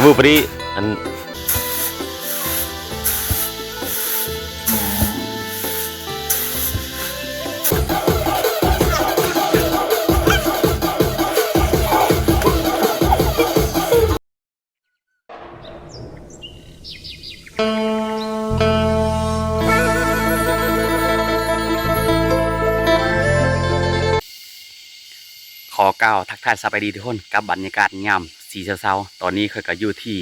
Bubri, an ຂໍກ່າວທັກທາຍສະບາຍດີທຸກຄົນ ກັບບັນຍາກາດຍາມສີ່ເຊົ້າໆ. ຕອນນີ້ຂ້ອຍກໍຢູ່ທີ່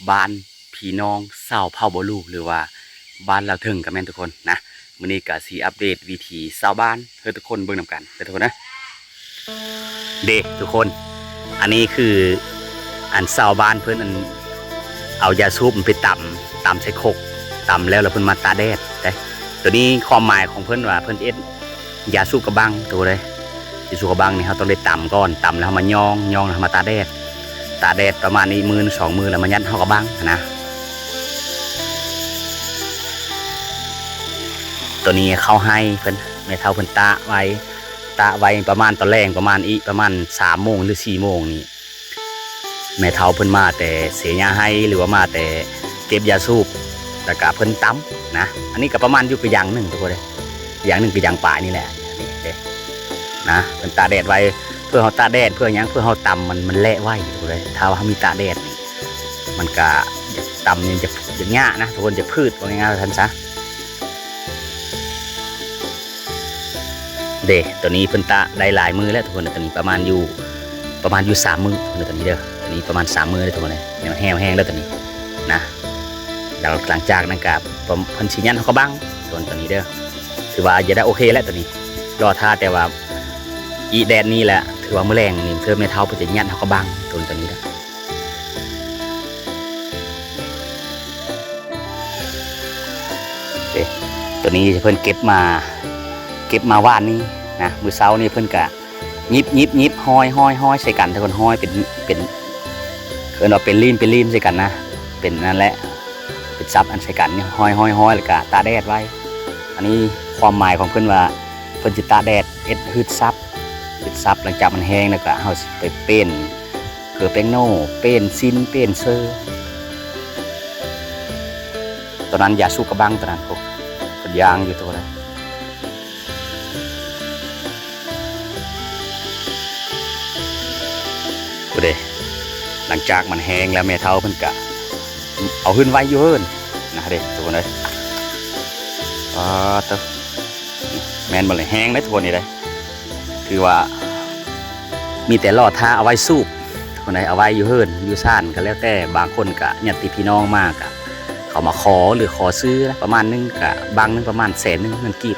ບ້ານພີ່ນ້ອງຊາວເຜົ່າບໍ່ຫຼູ ຫຼືວ່າບ້ານລາວເທິງກໍແມ່ນທຸກຄົນນະ. ມື້ນີ້ກໍຊິອັບເດດວິຖີຊາວບ້ານໃຫ້ທຸກຄົນເບິ່ງນຳກັນເດີທຸກຄົນເດີ. ເດ້ທຸກຄົນ ອັນນີ້ຄືອັນຊາວບ້ານເພິ່ນອັນເອົາຢາສູບໄປຕຳ ຕຳໃສ່ຄົກ ຕຳແລ້ວ ແລ້ວເພິ່ນມາຕາກແດດເດ້. ໂຕນີ້ຄວາມໝາຍຂອງເພິ່ນວ່າເພິ່ນເຮັດຢາສູບກະບັງໂຕເດ້. ຢາສູບກະບັງນີ້ເຮົາຕ້ອງໄດ້ຕຳກ່ອນ ຕຳແລ້ວເຮົາມາຍ້ອງ ຍ້ອງແລ້ວເຮົາມາຕາກແດດ ຕາກແດດປະມານນີ້ມື້ໜຶ່ງສອງມື້ ແລ້ວມາຍັດເຂົ້າກະບັງຫັ້ນນະ. ໂຕນີ້ເຂົ້າໄຮ່ເພິ່ນ ແມ່ເຖົ້າເພິ່ນຕາກໄວ້ ຕາກໄວ້ປະມານຕອນແລງ ປະມານອີກປະມານສາມໂມງ ຫຼືສີ່ໂມງນີ້ ແມ່ເຖົ້າເພິ່ນມາແຕ່ເສຍຫຍ້າໄຮ່ ຫຼືວ່າມາແຕ່ເກັບຢາສູບ ແລ້ວກະເພິ່ນຕຳນະ. ອັນນີ້ກະປະມານຢູ່ກະຢ່າງໜຶ່ງທຸກຄົນເດ້ ກະຢ່າງໜຶ່ງກະຢ່າງປາຍນີ້ແຫຼະ ນີ້ເດ້ນະ. ເພິ່ນຕາກແດດໄວ້ ເພື່ອເຮົາຕາກແດດ ເພື່ອຫຍັງ ເພື່ອເຮົາຕຳມັນ ມັນແລະໄວທຸກຄົນເດ້. ຖ້າວ່າເຮົາມີຕາກແດດນີ້ ມັນກະຢາກຕຳ ຢາກ ຢາກຫຍ້ານະທຸກຄົນ ຢາກພືດ ເວົ້າງ່າຍໆວ່າຊັ້ນຊະ. ເດ້ ໂຕນີ້ເພິ່ນຕາກໄດ້ຫຼາຍມື້ແລ້ວທຸກຄົນ ໂຕນີ້ປະມານຢູ່ ປະມານຢູ່ສາມມື້ທຸກຄົນ ໂຕນີ້ເດີ. ໂຕນີ້ປະມານສາມມື້ເດີທຸກຄົນເດີ ແຫ້ວແຮງແລ້ວໂຕນີ້ນະ. ແລ້ວຫຼັງຈາກນັ້ນກະເພິ່ນຊິຍັດເຂົ້າກະບັງ ໂຕນີ້ເດີ. ຖືວ່າຈະໄດ້ໂອເຄແລ້ວໂຕນີ້ ລໍຖ້າແຕ່ວ່າອີກແດດນີ້ແຫຼະ ຖືວ່າມື້ແລງນີ້ເທື່ອແມ່ເຖົ້າເພິ່ນຈະຍັດເຂົ້າກະບັງ ໂຕນີ້ເດີ. ເດ້ ໂຕນີ້ເພິ່ນເກັບມາ ເກັບມາວານນີ້ນະ. ມື້ເຊົ້ານີ້ເພິ່ນກະຫຍິບ ຫຍິບ ຫຍິບ ຮ້ອຍ ຮ້ອຍ ຮ້ອຍໃສ່ກັນ ທຸກຄົນ ຮ້ອຍເປັນ ເປັນ ເອີ້ນວ່າເປັນລີ້ມ ເປັນລີ້ມໃສ່ກັນນະ ເປັນນັ້ນແຫຼະ ເປັນສັບອັນໃສ່ກັນ ຮ້ອຍ ຮ້ອຍ ຮ້ອຍ ແລ້ວກະຕາກແດດໄວ້. ອັນນີ້ຄວາມໝາຍຂອງເພິ່ນວ່າ ເພິ່ນຊິຕາກແດດເຮັດຫືດສັບ ຫືດສັບ ຫຼັງຈາກມັນແຫ້ງແລ້ວກະເຮົາຊິໄປເປັນ ເກືອແປ້ງໂນ ເປັນຊິນ ເປັນເຊີ. ຕອນນັ້ນຢາສູບກະບັງຕອນນັ້ນ ໂອ້ ເພິ່ນຍ່າງຢູ່ໂຕໃດ ໂອ້ເດ້. ຫຼັງຈາກມັນແຫ້ງແລ້ວ ແມ່ເຖົ້າເພິ່ນກະເອົາຂຶ້ນໄວ້ຢູ່ເຮືອນນະເດ້ ທຸກຄົນເອີຍ. ປາດໂທ້ ແມ່ນບໍ່ລະ ແຫ້ງເດ້ທຸກຄົນນີ້ເດ້. ຖືວ່າມີແຕ່ລໍຖ້າເອົາໄວ້ສູບ ຜູ້ໃດເອົາໄວ້ຢູ່ເຮືອນຢູ່ຊານກໍແລ້ວແຕ່ ບາງຄົນກໍຍາດຕິພີ່ນ້ອງມາກໍເຂົາມາຂໍ ຫຼືຂໍຊື້ນະ ປະມານໜຶ່ງກໍບັງໜຶ່ງປະມານແສນໜຶ່ງເງິນກີບ.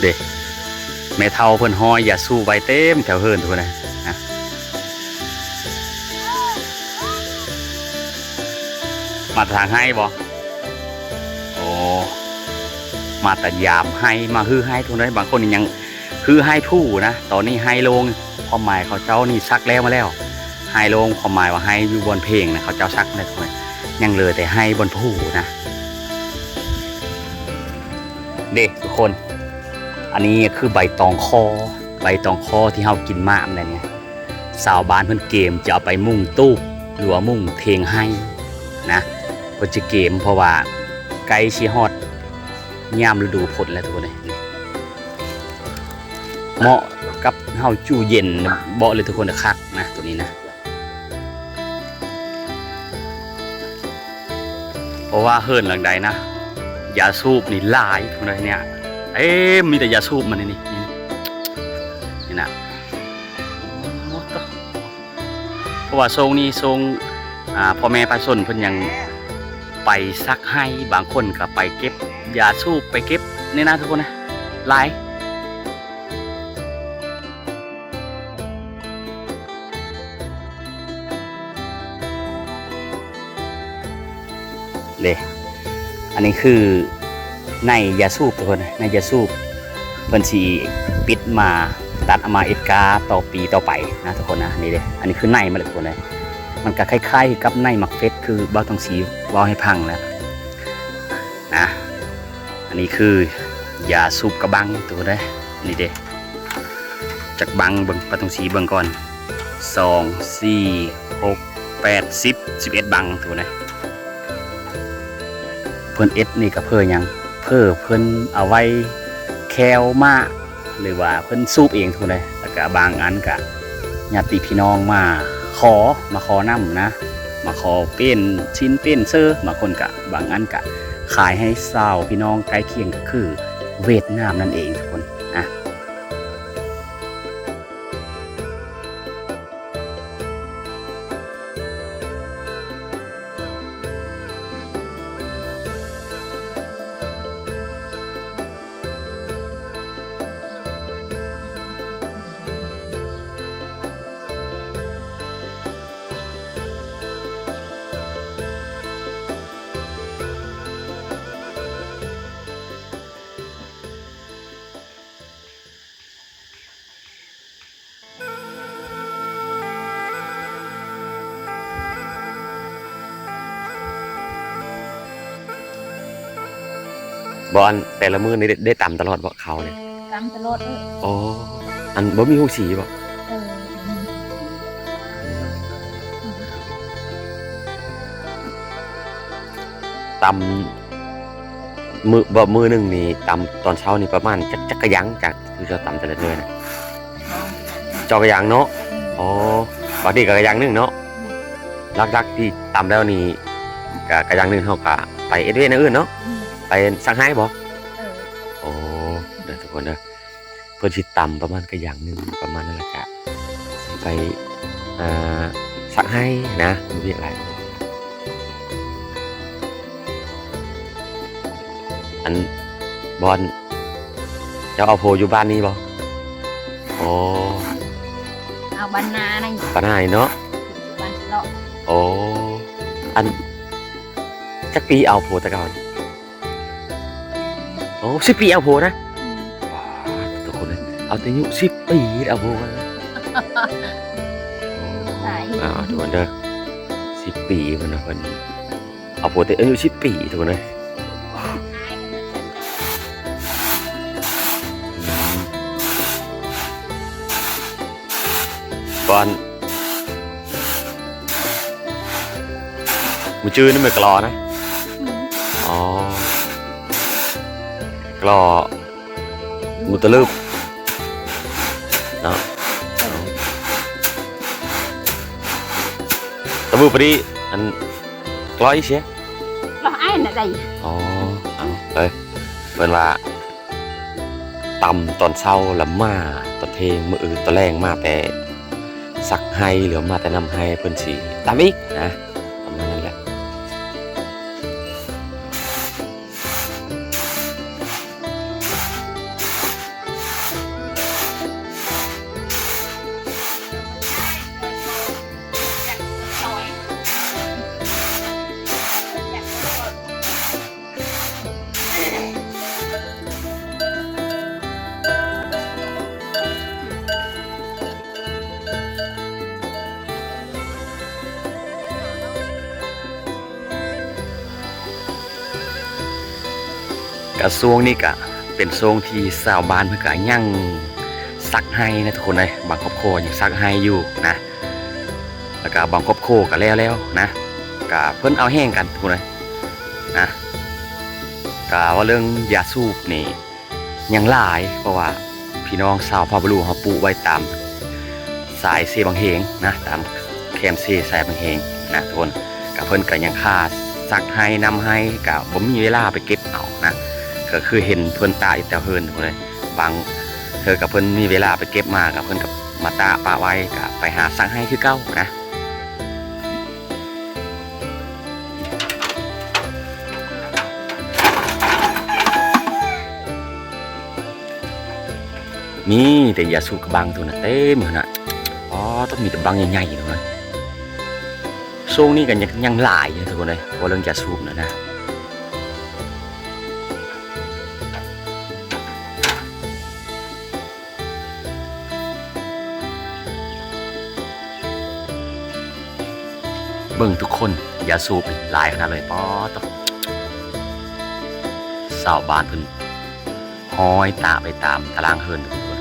ເດ້ ແມ່ເຖົ້າເພິ່ນຮ້ອຍຢາສູບໄວ້ເຕັມແຖວເຮືອນພຸ້ນນະ. ມາແຕ່ທາງໄຮ່ບໍ່? ໂອ້ ມາແຕ່ຢາມໄຮ່ ມາຮື້ໄຮ່ພຸ້ນເດ້. ບາງຄົນນີ້ຍັງຮື້ໄຮ່ຜູນະ. ຕອນນີ້ໄຮ່ໂລ່ງ ຄວາມໝາຍເຂົາເຈົ້ານີ້ສັກແລ້ວມາແລ້ວ. ໄຮ່ໂລ່ງ ຄວາມໝາຍວ່າໄຮ່ຢູ່ບ່ອນເພງນະ ເຂົາເຈົ້າສັກແລ້ວ ຍັງເຫຼືອແຕ່ໄຮ່ບ່ອນຜູນະ. ເດ້ທຸກຄົນ ອັນນີ້ຄືໃບຕອງຄໍ່ ໃບຕອງຄໍ່ທີ່ເຮົາກິນໝາກມັນແຫຼະນີ້. ຊາວບ້ານເພິ່ນເກມຈະເອົາໄປມຸງຕູບ ຫຼືວ່າມຸງເທັງໄຮ່ນະ. ເພິ່ນຈະເກມ ເພາະວ່າໃກ້ຊິຮອດຍາມລະດູຝົນແລ້ວທຸກຄົນເອີຍ. ເໝາະກັບເຮົາຈູ່ເຢັນເບາະເລີຍທຸກຄົນ ຄັກນະໂຕນີ້ນະ. ເພາະວ່າເຮືອນຫຼັງໃດນະ ຢາສູບນີ້ຫຼາຍພຸ້ນເດ້. ເຕັມ ມີແຕ່ຢາສູບມັນນີ້ ນີ້ ນີ້ນະ. ເພາະວ່າຊ່ວງນີ້ຊ່ວງ ອ່າ ພໍ່ແມ່ປະຊາຊົນເພິ່ນຍັງໄປສັກໄຮ່ ບາງຄົນກໍໄປເກັບຢາສູບ ໄປເກັບນີ້ນະທຸກຄົນນະ ຫຼາຍ. ເດ້ ອັນນີ້ຄືໃນຢາສູບທຸກຄົນ ໃນຢາສູບ ເພິ່ນຊິປິດມາ ຕັດເອົາມາເຮັດກາຕໍ່ປີຕໍ່ໄປນະທຸກຄົນນະ. ນີ້ເດ້ ອັນນີ້ຄືໃນມັນແຫຼະທຸກຄົນເອີຍ. ມັນກະຄ້າຍໆກັບໃນໝາກເຟດ ຄືບ່າວທອງສີເວົ້າໃຫ້ຟັງແຫຼະນະ. ອັນນີ້ຄືຢາສູບກະບັງ ທຸກຄົນເອີຍ. ນີ້ເດ້ ຈັກບັງເບິ່ງ ປ້າທອງສີເບິ່ງກ່ອນ ສອງ ສີ່ ຫົກ ແປດ ສິບ ສິບເອັດບັງ ທຸກຄົນເອີຍ. ເພິ່ນເອັດນີ້ກະເພື່ອຫຍັງ? ເພື່ອເພິ່ນເອົາໄວ້ແຄວມ້າ ຫຼືວ່າເພິ່ນສູບເອງ ທຸກຄົນເອີຍ. ແລ້ວກະບາງອັນກະຍາດຕິພີ່ນ້ອງມາຂໍ ມາຂໍນຳນະ ມາຂໍປ່ຽນຊິ້ນປ່ຽນເຊີ. ບາງຄົນກະ ບາງອັນກະຂາຍໃຫ້ຊາວພີ່ນ້ອງໃກ້ຄຽງ ກະຄືຫວຽດນາມນັ້ນເອງ ທຸກຄົນນະ. ບໍ່ ອັນແຕ່ລະມື້ນີ້ໄດ້ ໄດ້ຕຳຕະຫຼອດບໍ່ເຂົ້ານີ້? ຕຳຕະຫຼອດເອີຍ. ອໍ ອັນບໍ່ມີໂຮງສີບໍ່? ເອີ ຕຳ ມື້ ບໍ່ ມື້ໜຶ່ງນີ້ຕຳຕອນເຊົ້ານີ້ປະມານຈັກ ຈັກກະຫຍັງ? ຈາກທີ່ເຈົ້າຕຳແຕ່ລະໜ່ວຍນະ? ສອງ ສອງກະຫຍັງເນາະ. ອໍ ບາດນີ້ກະກະຫຍັງໜຶ່ງເນາະ. ຫຼັກໆທີ່ຕຳແລ້ວນີ້ ກະ ກະຫຍັງໜຶ່ງເຮົາກະໄປເຮັດວຽກແນວອື່ນເນາະ. ໄປສັກໄຮ່ບໍ່? ເອີ ໂອ້ ເດີທຸກຄົນເດີ. ເພິ່ນຊິຕຳປະມານກະຫຍັງໜຶ່ງປະມານນັ້ນແຫຼະ ກະຊິໄປ ອ່າ ສັກໄຮ່ນະ ບໍ່ມີຫຍັງຫຼາຍ. ອັນ ບອນ ເຈົ້າເອົາຜົວຢູ່ບ້ານນີ້ບໍ່? ໂອ້ ເອົາບ້ານນານັ້ນ ບ້ານນານີ້ເນາະ ບ້ານເລາະ. ໂອ້ ອັນ ຈັກປີເອົາຜົວແຕ່ເກົ່າ? ໂອ້ ສິບປີເອົາຜົວນະ. ອືມ ປາດ ທຸກຄົນເອີຍ ເອົາແຕ່ອາຍຸສິບປີເອົາຜົວນະ. ໂອ້ ຕາຍ ອ່າ ທຸກຄົນເດີ ສິບປີເພິ່ນວ່າ ເພິ່ນເອົາຜົວແຕ່ອາຍຸສິບປີ ທຸກຄົນເອີຍ. ອືມ ກ່ອນ ມື້ຈື່ນີ້ແມ່ນກະລໍນະ. ອືມ ອໍ ກະລໍ ໝູຕະລຶບເນາະ. ຕະມືພໍດີ ອັນ ກະລໍອີເຊຍ ກະລໍອ້າຍນະໄດ. ອໍ ເອົາເອີຍ ເພິ່ນວ່າ ຕຳຕອນເຊົ້າລະມາຕອນທ່ຽງ ມື້ອື່ນຕອນແລງມາແຕ່ສັກໄຮ່ ຫຼືມາແຕ່ນຳໄຮ່ ເພິ່ນຊິຕຳອີກນະ ປະມານນັ້ນແຫຼະ. ກະຊ່ວງນີ້ກະເປັນຊ່ວງທີ່ຊາວບ້ານເພິ່ນກະຍັງສັກໄຮ່ນະທຸກຄົນເອີຍ. ບາງຄອບຄົວຍັງສັກໄຮ່ຢູ່ນະ ແລ້ວກະບາງຄອບຄົວກະແລ້ວແລ້ວນະ ກະເພິ່ນເອົາແຮງກັນທຸກຄົນເອີຍນະ. ກະເວົ້າເລື່ອງຢາສູບນີ້ຍັງຫຼາຍ ເພາະວ່າພີ່ນ້ອງຊາວເຜົ່າບາລູເຮົາປູກໄວ້ຕາມສາຍເຊບັງເຮງນະ ຕາມແຄມເຊສາຍບັງເຮງນະທຸກຄົນ. ກະເພິ່ນກະຍັງຄາສັກໄຮ່ນຳໄຮ່ ກະບໍ່ມີເວລາໄປເກັບເອົານະ ກະຄືເຫັນເພິ່ນຕາກຢູ່ແຖວເຮືອນພຸ້ນເລີຍ. ບາງເທື່ອກະເພິ່ນມີເວລາໄປເກັບມາ ກະເພິ່ນກະມາຕາກປະໄວ້ ກະໄປຫາສັກໄຮ່ຄືເກົ່ານະ. ມີແຕ່ຢາສູບກະບັງໂຕນະ ເຕັມຢູ່ຫັ້ນນະ. ອໍ ຕ້ອງມີແຕ່ບັງໃຫຍ່ໆໂຕນະ. ຊ່ວງນີ້ກະຍັງ ຍັງຫຼາຍຢູ່ທຸກຄົນເອີຍ ເວົ້າເລື່ອງຢາສູບນະນະ. ເບິ່ງທຸກຄົນ ຢາສູບນີ້ຫຼາຍຂະໜາດເລີຍ. ປາດໂທ້ ຊາວບ້ານເພິ່ນຫ້ອຍຕາໄປຕາມຕາລ່າງເຮືອນທຸກຄົນ.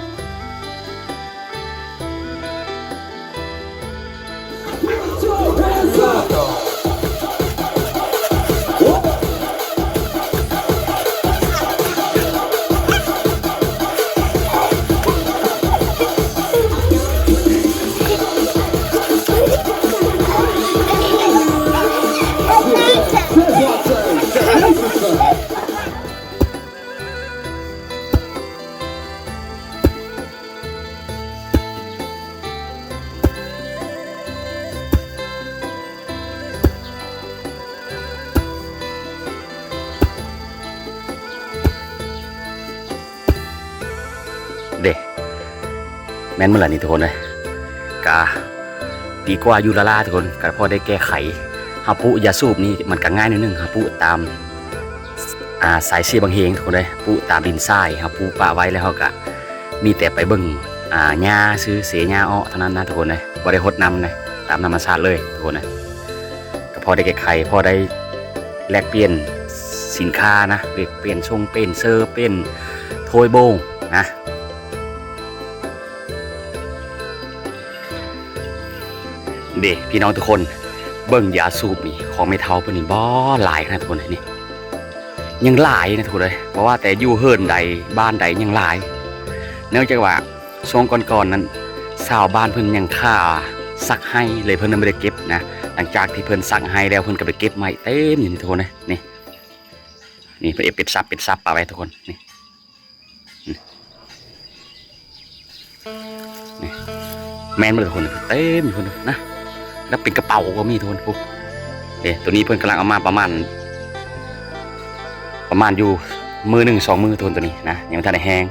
ເດ້ ແມ່ນໝົດລະນີ້ທຸກຄົນເອີຍ. ກະດີກວ່າຢູ່ລ້າໆ ທຸກຄົນ ກະພໍໄດ້ແກ້ໄຂ. ເຮົາປູກຢາສູບນີ້ມັນກະງ່າຍໜ້ອຍໜຶ່ງ ເຮົາປູກຕາມ ອ່າ ສາຍເສຍບັງເຮງ ທຸກຄົນເອີຍ. ປູກຕາມດິນຊາຍ ເຮົາປູກປະໄວ້ແລ້ວ ເຮົາກະມີແຕ່ໄປເບິ່ງ ອ່າ ຫຍ້າຊື່ ເສຫຍ້າອອກເທົ່ານັ້ນນະທຸກຄົນເອີຍ. ບໍ່ໄດ້ຫົດນ້ຳນະ ຕາມທຳມະຊາດເລີຍທຸກຄົນເອີຍ. ກະພໍໄດ້ແກ້ໄຂ ພໍໄດ້ແລກປ່ຽນສິນຄ້ານະ ແລກປ່ຽນຊົງປ່ຽນເຊີ ປ່ຽນຖ້ວຍໂບງນະ. ເດ້ ພີ່ນ້ອງທຸກຄົນ ເບິ່ງຢາສູບນີ້ຂອງແມ່ເຖົ້າເພິ່ນນີ້ ບໍ່ ຫຼາຍຂະໜາດທຸກຄົນເອີຍ. ນີ້ຍັງຫຼາຍນະທຸກຄົນເອີຍ ບໍ່ວ່າແຕ່ຢູ່ເຮືອນໃດບ້ານໃດຍັງຫຼາຍ. ເນື່ອງຈາກວ່າຊ່ວງກ່ອນໆນັ້ນ ຊາວບ້ານເພິ່ນຍັງຄາສັກໄຮ່ເລີຍ ເພິ່ນຍັງບໍ່ໄດ້ເກັບນະ. ຫຼັງຈາກທີ່ເພິ່ນສັກໄຮ່ແລ້ວ ເພິ່ນກະໄປເກັບໃໝ່ເຕັມຢູ່ນີ້ທຸກຄົນເອີຍ. ນີ້ ນີ້ເພິ່ນເຮັດເປັນສັບ ເປັນສັບປະໄວ້ທຸກຄົນ ນີ້ ນີ້ ນີ້ ແມ່ນໝົດທຸກຄົນ ເຕັມຢູ່ພຸ້ນນະ ແລ້ວເປັນກະເປົາກໍມີທຸກຄົນ. ພຸ້ນ ເດ້ ໂຕນີ້ເພິ່ນກຳລັງເອົາມາປະມານ ປະມານຢູ່ມື້ໜຶ່ງສອງມື້ທຸກຄົນ ໂຕນີ້ນະ ຍັງບໍ່ທັນໄດ້ແຫ້ງ.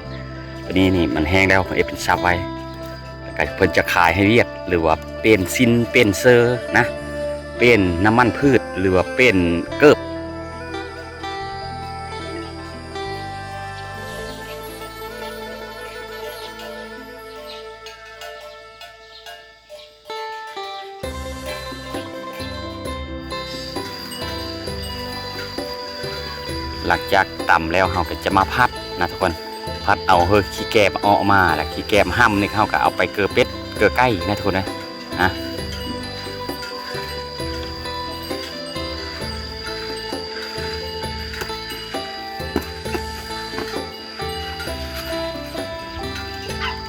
ໂຕນີ້ນີ້ມັນແຫ້ງແລ້ວ ເພິ່ນເຮັດເປັນສັບໄວ້ ແລ້ວກະເພິ່ນຈະຂາຍໃຫ້ວຽດ ຫຼືວ່າປ່ຽນສິ້ນ ປ່ຽນເຊີນະ ປ່ຽນນ້ຳມັນພືດ ຫຼືວ່າປ່ຽນເກີບ. ຫຼັງຈາກຕຳແລ້ວ ເຮົາກໍຈະມາຜັດນະທຸກຄົນ ຜັດເອົາເຮີຂີ້ແກມອອກມາ ແລ້ວຂີ້ແກມຫ້ຳນີ້ ເຮົາກໍເອົາໄປເກີເປັດເກີໄກ່ນະທຸກຄົນເອີຍ. ນະ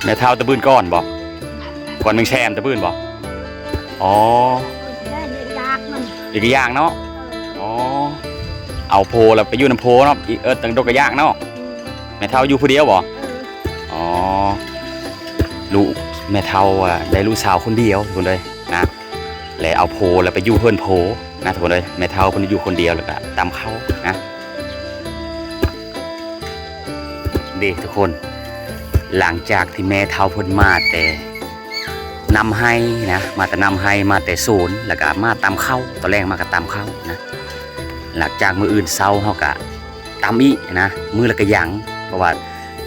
ແມ່ເຖົ້າຕະບືນກ່ອນບໍ? ກ່ອນແມງແຊມຕະບືນບໍ? ອໍ ອີກຢ່າງເນາະ. ອໍ ເອົາໂພລະໄປຢູ່ນຳໂພເນາະ ອີ ເອີ ຕັ້ງດົກກະຢາກເນາະ. ແມ່ເຖົ້າຢູ່ຜູ້ດຽວບໍ? ອໍ ລູກແມ່ເຖົ້າ ອາ ໄດ້ລູກສາວຄົນດຽວທຸກຄົນເອີຍນະ ແລະເອົາໂພລະໄປຢູ່ເຮືອນໂພນະທຸກຄົນເອີຍ. ແມ່ເຖົ້າເພິ່ນຢູ່ຄົນດຽວ ແລ້ວກະຕຳເຂົ້ານະ. ເດ້ທຸກຄົນ ຫຼັງຈາກທີ່ແມ່ເຖົ້າເພິ່ນມາແຕ່ນຳໄຮ່ນະ ມາແຕ່ນຳໄຮ່ ມາແຕ່ສວນ ແລ້ວກະມາຕຳເຂົ້າ ຕອນແລງມາກະຕຳເຂົ້ານະ. ຫຼັງຈາກມື້ອື່ນເຊົ້າເຮົາກະ ຕຳອີກນະ ມື້ລະກະຫຍັງ ເພາະວ່າ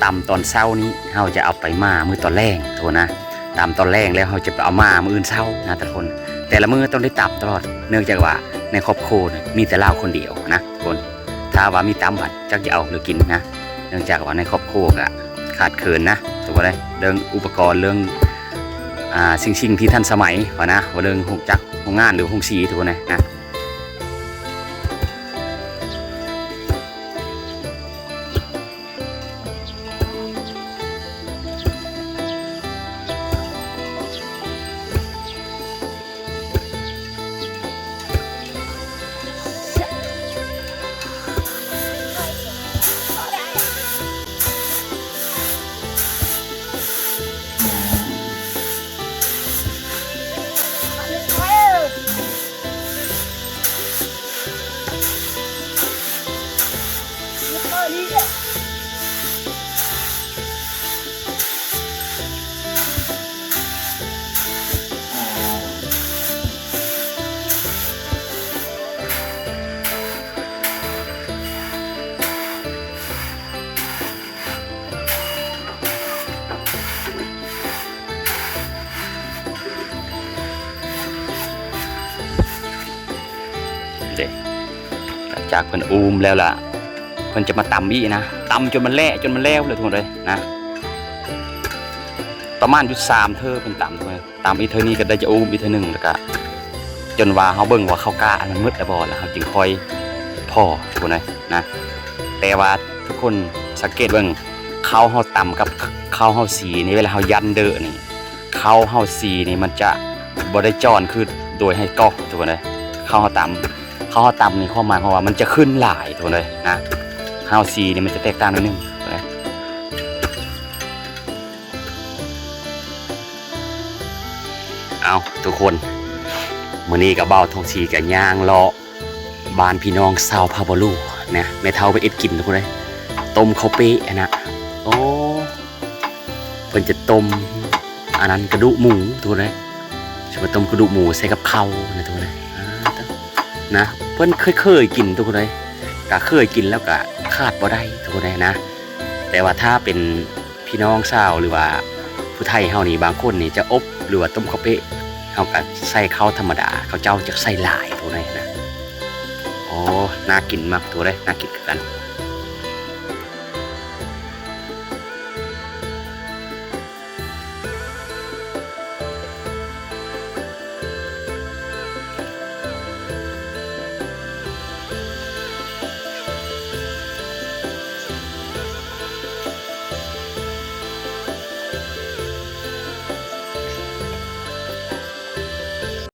ຕຳຕອນເຊົ້ານີ້ ເຮົາຈະເອົາໄປໝ່າມື້ຕອນແລງທຸກຄົນນະ. ຕຳຕອນແລງແລ້ວ ເຮົາຈະໄປເອົາໝ່າມື້ອື່ນເຊົ້ານະທຸກຄົນ. ແຕ່ລະມື້ຕ້ອງໄດ້ຕຳຕະຫຼອດ ເນື່ອງຈາກວ່າໃນຄອບຄົວນີ້ມີແຕ່ລາວຄົນດຽວນະທຸກຄົນ. ຖ້າວ່າມີຕຳບັດ ຈັກຈະເອົາຫຼືກິນນະ ເນື່ອງຈາກວ່າໃນຄອບຄົວກະຂາດເຂີນນະ ທຸກຄົນເອີຍ ເລື່ອງອຸປະກອນ ເລື່ອງ ອ່າ ສິ່ງ ສິ່ງທີ່ທັນສະໄໝວ່ານະ ວ່າເລື່ອງໂຮງຈັກໂຮງງານ ຫຼືໂຮງສີ ທຸກຄົນເອີຍນະ. ເດ້ ຫຼັງຈາກເພິ່ນອູມແລ້ວລະ ເພິ່ນຈະມາຕຳອີກນະ ຕຳຈົນມັນແຫຼະ ຈົນມັນແຫຼວເລີຍທຸກຄົນເອີຍນະ ປະມານຢູ່ສາມເທີເພິ່ນຕຳທຸກຄົນເອີຍ ຕຳອີກເທື່ອນີ້ກໍໄດ້ຈະອູມອີກເທື່ອໜຶ່ງ ແລ້ວກໍຈົນວ່າເຮົາເບິ່ງວ່າເຂົ້າກ້າອັນນັ້ນໝົດແລ້ວບໍ່ ແລ້ວເຮົາຈຶ່ງຄ່ອຍພໍ້ທຸກຄົນເອີຍນະ ແຕ່ວ່າທຸກຄົນສັງເກດເບິ່ງ ເຂົ້າເຮົາຕຳກັບເຂົ້າເຮົາສີນີ້ ເວລາເຮົາຢັນເດີນີ້ ເຂົ້າເຮົາສີນີ້ມັນຈະບໍ່ໄດ້ຈອນຄືໂດຍໃຫ້ກອກທຸກຄົນເອີຍ ເຂົ້າເຮົາຕຳ ເຂົ້າເຮົາຕຳນີ້ຄວາມໝາຍຄວາມວ່າມັນຈະຂຶ້ນຫຼາຍທຸກຄົນເອີຍນະ ເຮົາສີນີ້ມັນຈະແຕກຕ່າງໜ້ອຍໜຶ່ງເດ້. ເອົ້າ ທຸກຄົນ ມື້ນີ້ກໍບ່າວທອງສີກໍຍ່າງເລາະບ້ານພີ່ນ້ອງຊາວພາບາລູນະ ແມ່ເຖົ້າເພິ່ນເຮັດກິນທຸກຄົນເອີຍ ຕົ້ມເຂົ້າເປະຫັ້ນນະ ໂອ້ ເພິ່ນຈະຕົ້ມອັນນັ້ນກະດູກໝູທຸກຄົນເອີຍ ຊິມາຕົ້ມກະດູກໝູໃສ່ກັບເຂົ້ານະທຸກຄົນເອີຍ ອ່າ ນະ ເພິ່ນເຄີຍ ເຄີຍກິນທຸກຄົນເອີຍ ກະເຄີຍກິນແລ້ວກະຂາດບໍ່ໄດ້ທຸກຄົນເອີຍນະ ແຕ່ວ່າຖ້າເປັນ ພີ່ນ້ອງຊາວ ຫຼືວ່າຜູ້ໄທເຮົານີ້ ບາງຄົນນີ້ຈະອົບ ຫຼືວ່າຕົ້ມເຂົ້າເປະ ເຮົາກໍໃສ່ເຂົ້າທຳມະດາ ເຂົາເຈົ້າຈະໃສ່ຫຼາຍໂຕໃດນະ. ໂອ້ ໜ້າກິນມາກໂຕໃດ ໜ້າກິນຄືກັນ.